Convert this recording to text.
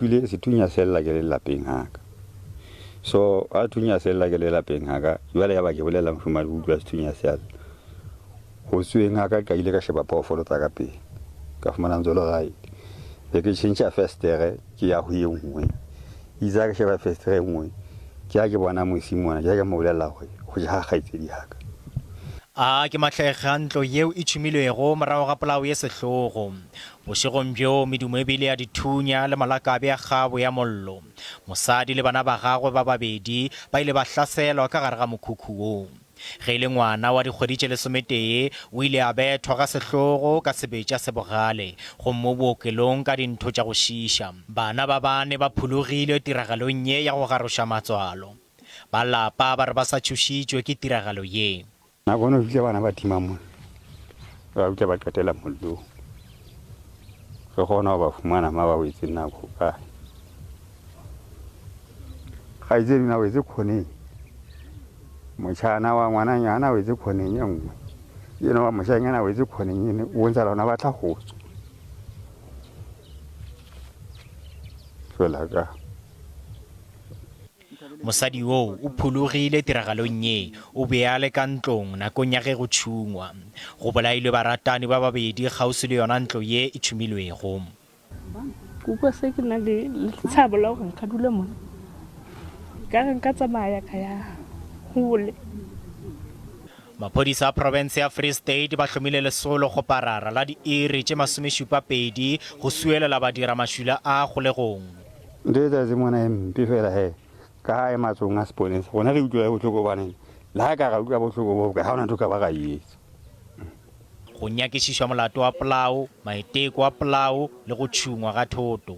Pile sethunya se lla ke le lapeng ga ka. So a thunya se lla ke le lapeng ga ka, jwale ya ba ke bolela mofumadi go utlwa sethunya se a lla. Go tsweng ga ka ka ile ka sheba phoofolo tsa ka pele. Ka fumana ntse le right. Be ke tšhentšha festere ke ya go ye nngwe. Itse ha ke sheba festere e nngwe, ke ha ke bona mosimona, ke ha ke mo bolelela gore go ja ga kgaitsedi ya ka. A ke mahlege a ntlo yeo e tšhumilwego morago ga polao ye sehlogo. Bošegong bjoo medumo e bile ya dithunya le malakabe a kgabo ya mollo. Mosadi le bana ba gagwe ba babedi ba ile ba hlaselwa ka gare ga mokhukhu wo. Ge e le ngwana wa dikgwedi tše lesometee o ile a bethwa ga sehlogo ka sebetša se bogale gomme o bookelong ka dintho tša go šiiša. Bana ba bane ba phologile tiragalong ye ya go garoša matswalo. Ba lapa ba re ba sa tšhošitšwe ke tiragalo ye. Nako eno fihla bana ba tima mollo, ba utlwa ba qetela mollong. Re kgona go ba fumana ma ba wetse nako kae. Kgaitsedi na wetse khoneng, motšhana wa ngwananyana wetse khoneng e nngwe, eno wa mošanyana wetse khoneng ene, o bontsha lona ba tla go tswa. Fela ka. Mosadi yoo o phologile tiragalong ye. O be a le ka ntlong nakong ya ge go tšhungwa. Go bolailwe baratani ba babedi kgauswi le yona ntlo ye e tšhumilwego. Ke ukwa se ke na le letshabo la gore nka dula mona. Ka re nka tsamaya ka ya hole. Maphodisa a profense ya Free State ba hlomile lesolo kgoparara la diiri tše masomešupapedi go suelela badiramašula a kgolegong. Ntho e tsatsi mona e mpe fela he ka ga e matsong a seponesa gona re utlwa botlhoko bane le ga ka ra utlwa botlhoko bo ka ga ona ntho ka ba ra etsa. Go nyakišišwa molato wa polao, maiteko a polao le go tšhungwa ga thoto.